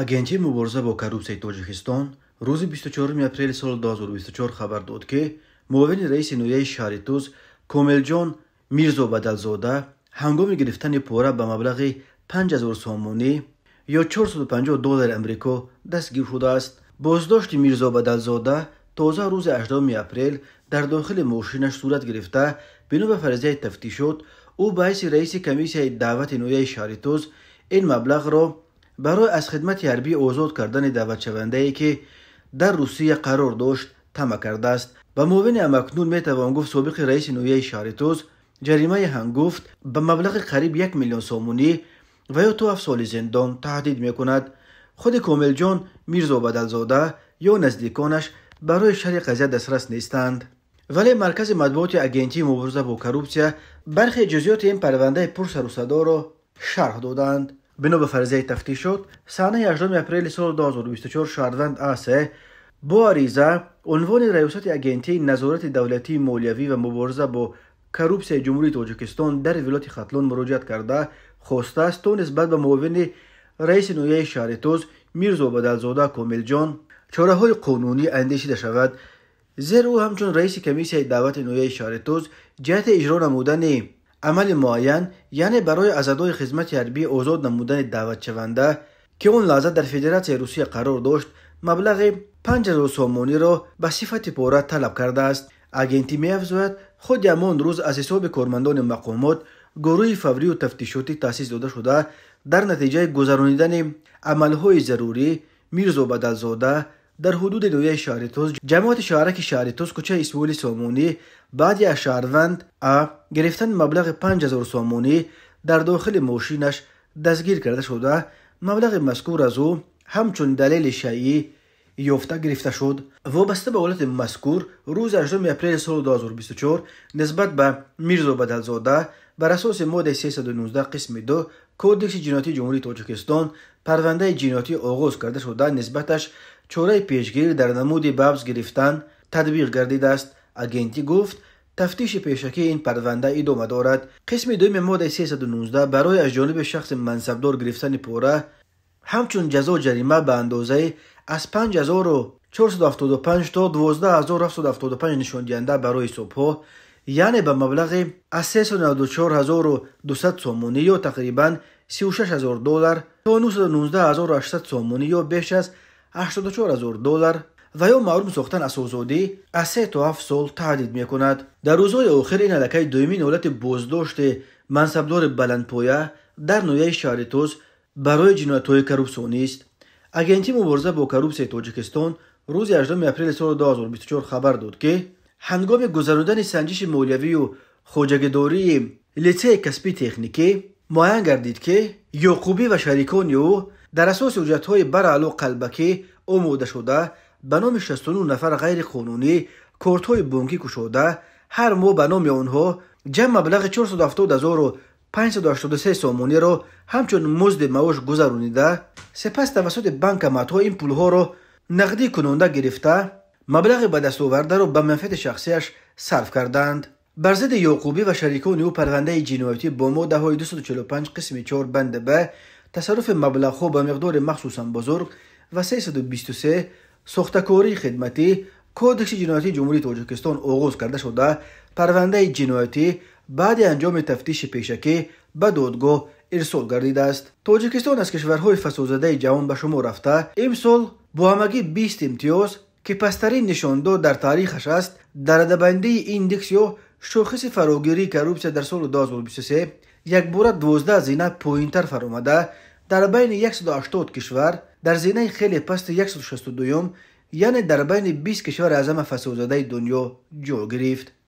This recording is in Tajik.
Агентии мубориза бо коррупсияи Тоҷикистон рӯзи 24 апрели соли 2024 хабар дод, ки муовини раиси ноҳияи шаҳри Туз Комилҷон Мирзобадалзода ҳангоми гирифтани пора ба маблағи 5000 сомонӣ ё 450 доллари Амрико дастгир шудааст. Боздошти Мирзобадалзода тоза рӯзи 8 апрел дар дохили мошинаш сурат гирифта, бино ба фарзияи тафтишот, ӯ ба ҳайси раиси комиссияи даъвати ноҳияи шаҳри Туз ин маблағро барои аз хидмати ҳарбӣ озод кардани даъватшавандае, ки дар Русия қарор дошт, тама кардааст. Ба муовини амакнун метавон гуфт собиқи раиси ноҳияи шаҳри Туз ҷаримаи ҳангуфт ба маблағи қариб 1 миллион сомонӣ ва ё то 7 соли зиндон таҳдид мекунад. Худи Комилҷон Мирзобадалзода ё наздиконаш барои шарҳи қазия дастрас нестанд. Вале маркази матбуоти Агентии мубориза бо коррупсия бархе ҷузъиёти ин парвандаи пурсарусадоро шарҳ додаанд. Бино ба фарзияи тафтишот, санаи 8 апрели соли 2024 шаҳрванд АС бо ариза унвони раёсати Агентии назорати давлатии молиявӣ ва мубориза бо коррупсияи Ҷумҳурии Тоҷикистон дар вилояти Хатлон муроҷиат карда, хостааст, то нисбат ба муовини раиси ноҳияи шаҳри Туз Мирзобадалзода Комилҷон чораҳои қонунӣ андешида шавад, зеро ӯ ҳамчун раиси комиссияи даъвати ноҳияи шаҳри Туз ҷиҳати иҷро намудани амали муайян, яъне барои аз адои хизмати ҳарбӣ озод намудани даъватшаванда, ки он лаҳза дар Федератсияи Русия қарор дошт, маблағи 5000 сомониро ба сифати пора талаб кардааст. Агентӣ меафзояд, худи ҳамон рӯз аз ҳисоби кормандони мақомот гурӯҳи фаврию тафтишотӣ таъсис дода шуда, дар натиҷаи гузаронидани амалҳои зарурӣ Мирзобадалзода дар ҳудуди ноҳияи шаҳри Туз, ҷамоати шаҳраки шаҳри Туз, кӯчаи Исмоили Сомонӣ, баъди аз шаҳрванд А гирифтани маблағи 5000 сомонӣ дар дохили мошинаш дастгир карда шуда, маблағи мазкур аз ӯ ҳамчун далели шайъӣ ёфта гирифта шуд. Вобаста ба ҳолати мазкур, рӯзи 8 апрели соли 2024 нисбат ба Мирзобадалзода бар асоси моддаи 319 қисми 2 Кодекси ҷиноятии Ҷумҳурии Тоҷикистон парвандаи ҷиноятӣ оғоз карда шуда, нисбаташ чораи пешгирӣ дар намуди ба ҳабс гирифтан татбиқ гардидааст. Агентӣ гуфт, тафтиши пешакии ин парванда идома дорад. Қисми дуюми моддаи 319 барои аз ҷониби шахси мансабдор гирифтани пора ҳамчун ҷазо ҷарима ба андозаи аз 5475 то 12775 нишондиҳанда барои ҳисобҳо, яъне ба маблағи аз 394200 сомонӣ ё тақрибан 36000 доллар то 919800 сомонӣ ё беш аз 84000 доллар ва ё маҳрум сохтан аз озодӣ аз 3 то 7 сол таҳдид мекунад. Дар рӯзҳои охир ин аллакай дуюмин ҳолати боздошти мансабдори баландпоя дар ноҳияи шаҳри Туз барои ҷиноятҳои коррупсионист. Агентии мубориза бо коррупсияи Тоҷикистон рӯзи 8 апрели соли 2024 хабар дод, ки ҳангоми гузарондани санҷиши молиявию хоҷагидории литсеи касбии техникӣ муайян гардид, ки Ёқубӣ ва шарикони ӯ дар асоси ҳуҷҷатҳои бараъло қалбакӣ омодашуда ба номи 69 нафар ғайриқонунӣ кортҳои бонкӣ кушода, ҳар моҳ ба номи онҳо ҷамъ маблағи 470583 сомониро ҳамчун музди маош гузаронида, сипас тавассути банкоматҳо ин пулҳоро нақдӣ кунонда гирифта, маблағи ба дастовардаро ба манфиати шахсияш сарф карданд. Бар зидди Ёқубӣ ва шарикони ӯ парвандаи ҷиноятӣ бо моддаҳои 245 қисми 4 банд Б тасарруфи маблағҳо ба миқдори махсусан бузург ва 323 сохтакории хидматӣ Кодекси ҷиноятии Ҷумҳурии Тоҷикистон оғоз карда шуда, парвандаи ҷиноятӣ баъди анҷоми тафтиши пешакӣ ба додгоҳ ирсол гардидааст. Тоҷикистон аз кишварҳои фасодзадаи ҷаҳон ба шумор рафта, имсол бо ҳамагӣ 20 имтиёз, ки пасттарин нишондод дар таърихаш аст, дар радабандии индекс ё шохиси фарогирии коррупсия дар соли 2023 якбора 12 зина поинтар фаромада, дар байни 180 кишвар дар зинаи хеле пасти 162-юм, яъне дар байни 20 кишвари аз ҳама фасодзадаи дунё ҷой гирифт.